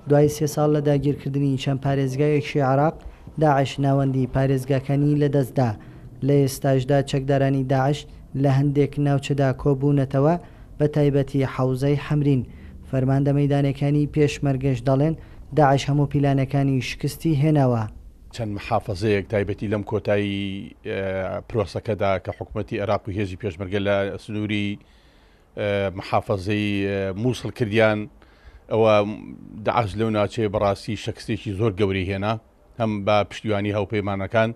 دوای سێ ساڵ لە داگیرکردنی چەند پارێزگایەکی عێراق، داعش ناوەندی پارێزگاکانی لەدەستدا، لە ئێستاشدا چەکدارانی داعش لە هەندێک ناوچەدا کۆبوونەتەوە بەتایبەتی حەوزەی حەمرین، فەرماندە مەیدانیەکانی پێشمەرگەش دەڵێن داعش هەموو پیلانەکانی شکستی هێناوە. چەند محافەزەیەک تایبەتی لەم کۆتایی پرۆسەکەدا کە حکومەتی عێراق و هێزی پێشمەرگە لە سنووری محافەزەی مووسڵ کردیان ئەوە داعش لەو ناوچەیە بەڕاستی شکستێکی زۆر گەورەی هێنا هەم بە پشتیوانی هاوپەیمانەکان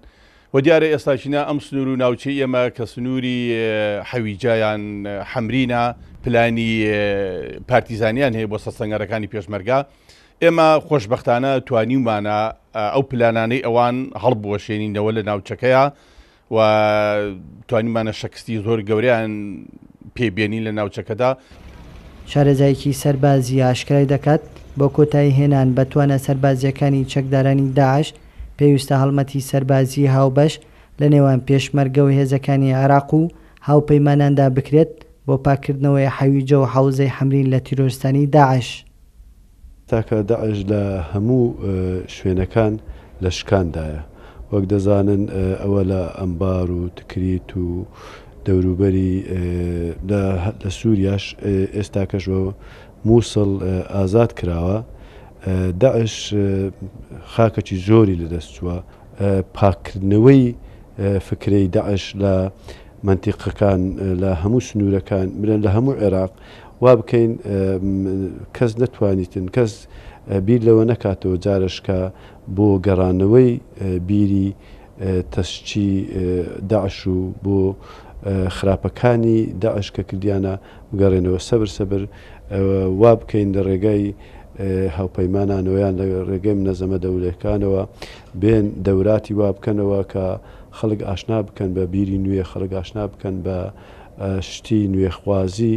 و دیارە ئێستاشینا ئەم سنوور و ناوچەی ئێمە کە سنووری حەویجە یان حەمرینە پلانی پارتیزانیان هەیە بۆ سەرسەنگەرەکانی پێشمەرگە ئێمە خۆشبەختانە توانیومانە ئەو پلانانەی ئەوان هەڵبوەشێنینەوە لە ناوچەکەیە و توانیمانە شەکستی زۆر گەورەیان پێ بێنین لە ناوچەکەدا. شارەزایەکی سەربازی ئاشکرای دەکات، بۆ کۆتایی هێنان بە توانا سەربازییەکانی چەکدارانی داعش، پێویستە هەڵمەتی سەربازیی هاوبەش لە نێوان پێشمەرگە و هێزەکانی عێراق و هاوپەیماناندا بکرێت بۆ پاککردنەوەی حەویجە و حەوزەی حەمرین لە تیرۆرستانی داعش. تاکە داعش لە هەموو شوێنەکان لە شکاندایە. وەک دەزانن ئەوە لە ئەنبار و تکریت و دەوروبەری لە سوریاش ئێستاکەش و موسڵ ئازاد کراوە. داعش خاکەکی زۆری لەدەست چووە. پاککردنەوەی فکرەی داعش لە مەنتیقەکان لە هەموو سنوورەکان بلێن لە هەموو عێراق وا بکەین کەس نەتوانیتن کەس بیر لەوە نەکاتەوە جارەشکە بۆ گەڕانەوەی بیری تەسکی داعش و بۆ خراپەکانی داعش کە کردیانە بگەڕێنەوە سەبر سەبر وا بکەین لە ڕێگای هاوپەیمانانەوە یان لە ڕێگەی منەزەمە دەولەکانەوە بێن دەوراتی وا بکەنەوە کە خەڵک ئاشنا بکەن بە بیری نوێ، خەڵک ئاشنا بکەن بە شتی نوێخوازی،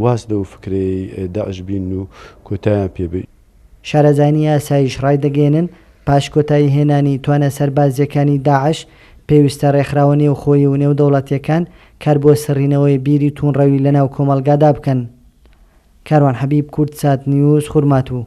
واز لەو فکرەی داعش بینن و کۆتایان پێ بێ. شارەزایانی ئاسایش ڕایدەگەیەنن، پاش کۆتایی هێنانی توانا سەربازییەکانی داعش، پێویستە ڕێکخراوە نێوخۆیی و نێودەوڵەتییەکان کار بۆ سڕینەوەی بیری تووندڕەوی لەناو کۆمەڵگادا بکەن. کاروان حەبیب، کوردسات نیوز، خورماتوو.